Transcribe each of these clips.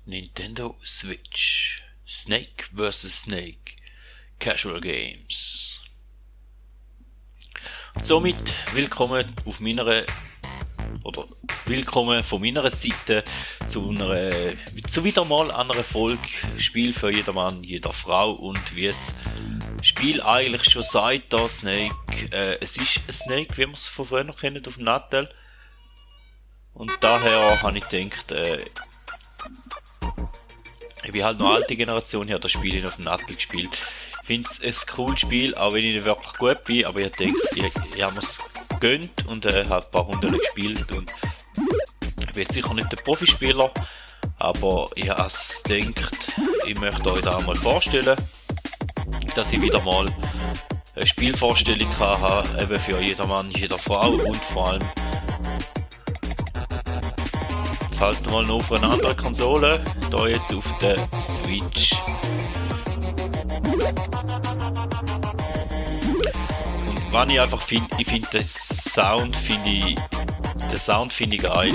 Nintendo Switch. Snake vs. Snake. Casual Games. Und somit willkommen von meiner Seite zu wieder mal einer Folge Spiel für jedermann, jeder Frau. Und wie es Spiel eigentlich schon sagt, da Snake, es ist ein Snake, wie wir es von früher noch kennen auf dem Nattel. Und daher habe ich gedacht, ich bin halt noch alte Generation, ich habe das Spiel auf dem Nattel gespielt. Ich finde es ein cooles Spiel, auch wenn ich nicht wirklich gut bin, aber ich denke, ich habe es gegönnt und habe ein paar Runden gespielt. Und ich bin jetzt sicher nicht der Profispieler, aber ich habe gedacht, ich möchte euch da mal vorstellen, dass ich wieder mal eine Spielvorstellung habe, eben für jedermann, jeder Frau und vor allem halt mal noch auf einer anderen Konsole, da jetzt auf der Switch. Und was ich einfach finde, ich finde den Sound finde ich geil.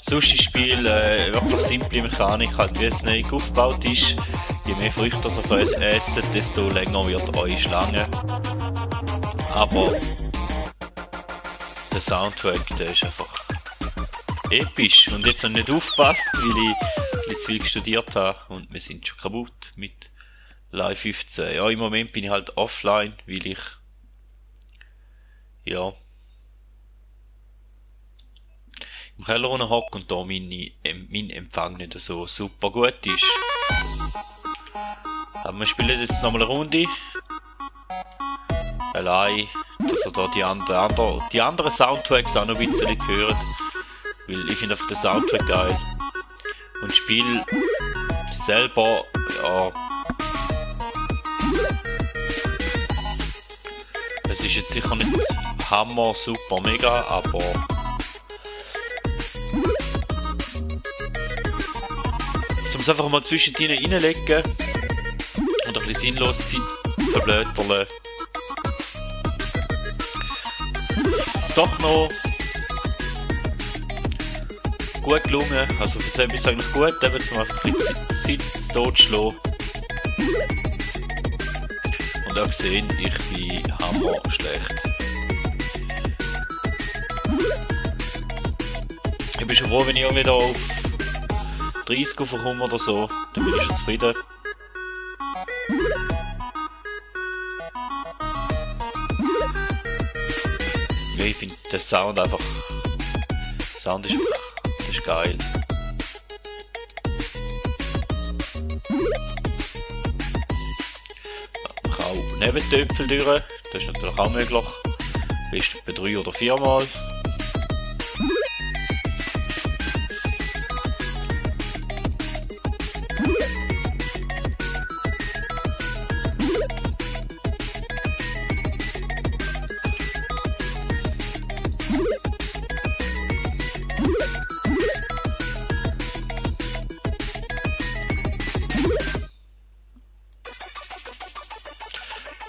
Sonst ist das Spiel wirklich simple Mechanik, halt wie Snake aufgebaut ist. Je mehr Früchte ihr essen, desto länger wird eure Schlange. Aber der Soundtrack, der ist einfach episch. Und jetzt habe ich nicht aufgepasst, weil ich zu viel studiert habe und wir sind schon kaputt mit Live 15. Ja, im Moment bin ich halt offline, weil ich im Keller unten hocke und da mein Empfang nicht so super gut ist. Aber wir spielen jetzt nochmal eine Runde. Allein, dass ihr da die anderen Soundtracks auch noch ein bisschen hört. Weil ich finde einfach den Soundtrack geil. Und das Spiel selber, ja. Es ist jetzt sicher nicht Hammer, super, mega, aber um es einfach mal zwischendrin reinlegen und ein bisschen sinnlos Zeit verblöderle. Ist doch noch gut gelungen, also für das ist es eigentlich gut, eben zum einfach ein bisschen Zeit totschlagen. Und auch gesehen, ich bin hammer schlecht. Ich bin schon froh, wenn ich wieder auf 30 komme oder so, dann bin ich schon zufrieden. Ja, ich finde den Sound einfach. Der Sound ist einfach. Das ist geil. Man kann auch Nebentöpfel durch, das ist natürlich auch möglich. Bist bei 3 oder 4 Mal.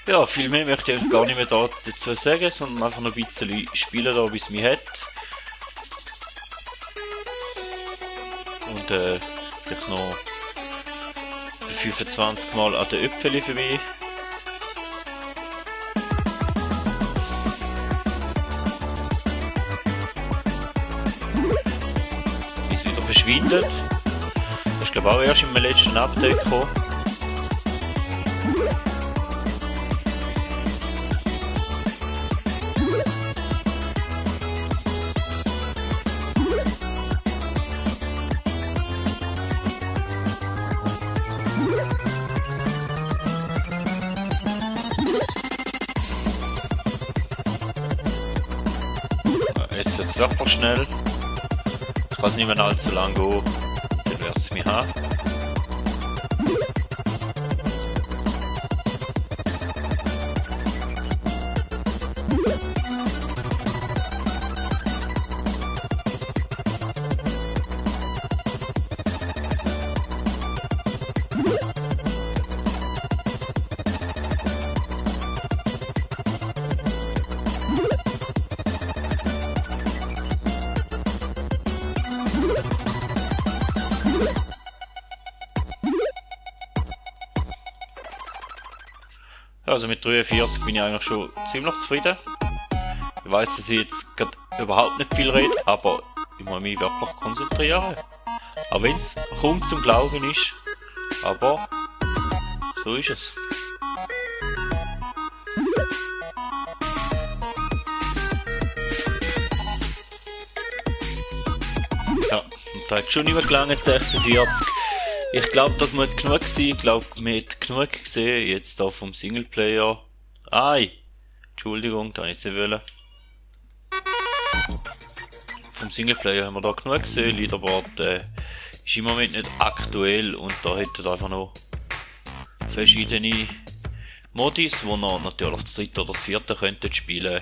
Ja, viel mehr möchte ich gar nicht mehr dazu sagen, sondern einfach noch ein bisschen spielen, da, wie es mich hat. Und vielleicht noch 25 Mal an den Äpfel für mich. Wie es wieder verschwindet. Das ist glaube ich auch erst im letzten Update gekommen. Jetzt wird es wirklich schnell. Es kann nicht mehr allzu lang gehen. Dann wird es mich haben. Also mit 43 bin ich eigentlich schon ziemlich zufrieden. Ich weiss, dass ich jetzt grad überhaupt nicht viel rede, aber ich muss mich wirklich konzentrieren. Auch wenn es kaum zum Glauben ist. Aber so ist es. Ja, und da hat schon nicht mehr gelangt, 46. Ich glaube, das muss genug sein. Ich glaube, man hat genug gesehen. Jetzt da vom Singleplayer. Ei! Entschuldigung, da nicht wollen. Vom Singleplayer haben wir da genug gesehen. Leaderboard ist im Moment nicht aktuell und da hätten einfach noch verschiedene Modis, wo wir natürlich das dritte oder das vierte könnten spielen,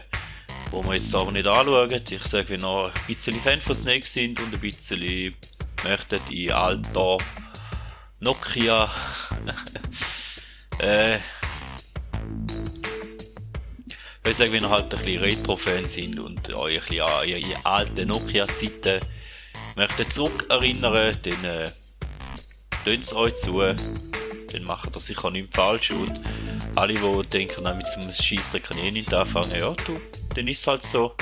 wo wir jetzt aber nicht anschauen. Ich sage, wenn ihr ein bisschen Fan von Snake sind und ein bisschen möchtet in alter Nokia ich sage, wenn ihr halt ein bisschen Retro-Fan sind und euch ein bisschen an ihre alten Nokia-Zeiten möchtet zurückerinnern, dann tönt es euch zu, dann macht ihr sicher nichts falsch und alle, die denken, mit so einem Scheissdreck kann ich nicht anfangen, ja du, dann ist es halt so.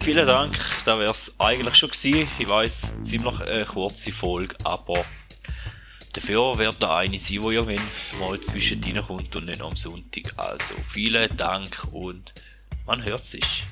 Vielen Dank, das wäre es eigentlich schon gewesen. Ich weiss, ziemlich eine kurze Folge, aber dafür wird da eine sein, die ja wenn mal zwischendrin kommt und nicht am Sonntag. Also vielen Dank und man hört sich.